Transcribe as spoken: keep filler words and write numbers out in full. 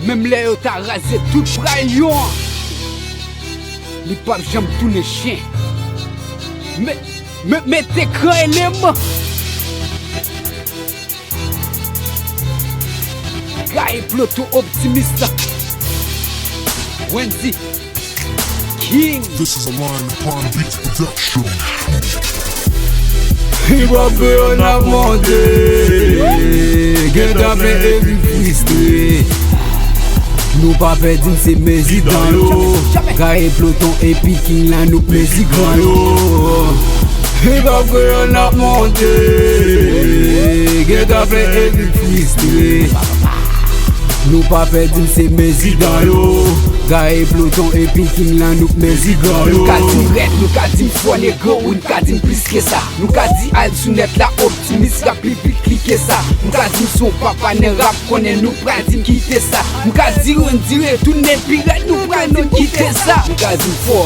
Menm lè yo ta raze tout pray yo an, li p ap janm tounen chen. Men, men, mete gran eleman. Gaye Ploton Optimis la. Wendy King. This is a Lion Pond Beats production. Hip hop yo n ap monte. Gentan plen epi fristre. Nou pa pè di n se mezi dan yo. Gaye Ploton epi King la nou k mezi gran yo. Hip hop yo n ap monte. Gentan plen epi fristre. Nou pa pè di n se mezi dan yo. Gaye Ploton epi King la nou k mezi gran yo. Nou ka di m rèd, nou ka di m fò negro, ou n ka di m plis ke sa. Nou ka di al sou nèt la, Optimis rap li vit klike sa. M ka di m se yon papa nan rap, konnen nou pral di m kite sa. M ka di Wendy retounen pi rèd, nou pral di m kite sa. M ka di m fò,